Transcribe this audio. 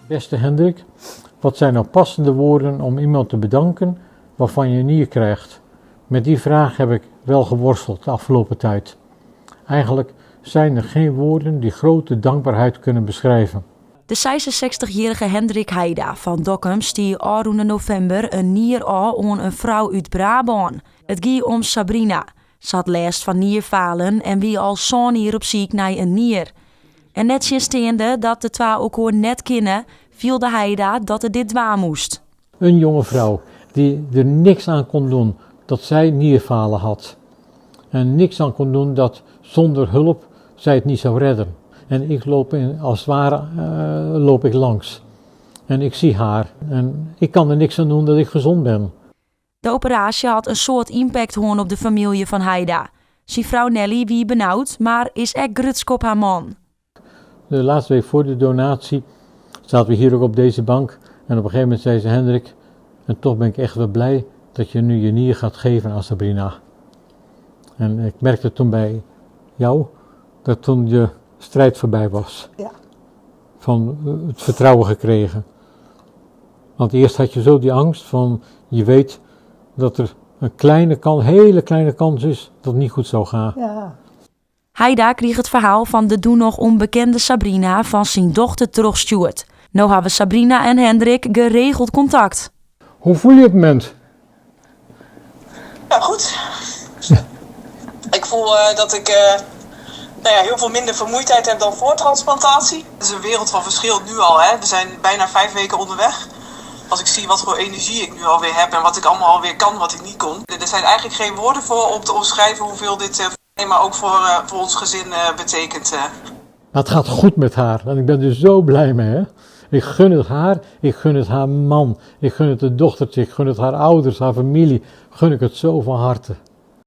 Beste Hendrik, wat zijn nou passende woorden om iemand te bedanken waarvan je een nier krijgt? Met die vraag heb ik wel geworsteld de afgelopen tijd. Eigenlijk zijn er geen woorden die grote dankbaarheid kunnen beschrijven. De 66-jierrige Hendrik Heida fan Dokkum stie ôfrûne novimber in nier ôf oan in frou út Brabân. It gie om Sabrina. Se hat lêst fan nierfalen en wie al sân jier op syk nei in nier. En nettsjinsteande dat de twa elkoar net kinne, fielde Heida dat er dit dwaan moast. Een jonge vrouw die er niks aan kon doen dat zij nierfalen had. En niks aan kon doen dat zonder hulp zij het niet zou redden. En ik loop in, als het ware loop ik langs. En ik zie haar. En ik kan er niks aan doen dat ik gezond ben. De operaasje hat in soad ympakt hân op de famylje fan Heida. Syn frou Nelly wie benaud, mar is ek grutsk op har man. De laatste week voor de donatie zaten we hier ook op deze bank. En op een gegeven moment zei ze, Hendrik, en toch ben ik echt wel blij dat je nu je nier gaat geven aan Sabrina. En ik merkte toen bij jou dat toen je strijd voorbij was. Ja. Van het vertrouwen gekregen. Want eerst had je zo die angst van, je weet dat er een kleine kans, hele kleine kans is dat het niet goed zou gaan. Ja. Heida krige it ferhaal fan de doe noch ûnbekende Sabrina fan syn dochter trochstjoerd. No hawwe Sabrina en Hendrik geregeld kontakt. Hoe voel je het moment? Ja, goed. Ik voel dat ik nou ja, heel veel minder vermoeidheid heb dan voor transplantatie. Het is een wereld van verschil nu al. Hè? We zijn bijna 5 weken onderweg. Als ik zie wat voor energie ik nu alweer heb en wat ik allemaal alweer kan, wat ik niet kon. Er zijn eigenlijk geen woorden voor om te omschrijven hoeveel dit voor mij, maar ook voor ons gezin betekent. Maar het gaat goed met haar en ik ben er zo blij mee. Hè? Ik gun het haar, ik gun het haar man, ik gun het de dochtertje, ik gun het haar ouders, haar familie. Gun ik het zo van harte.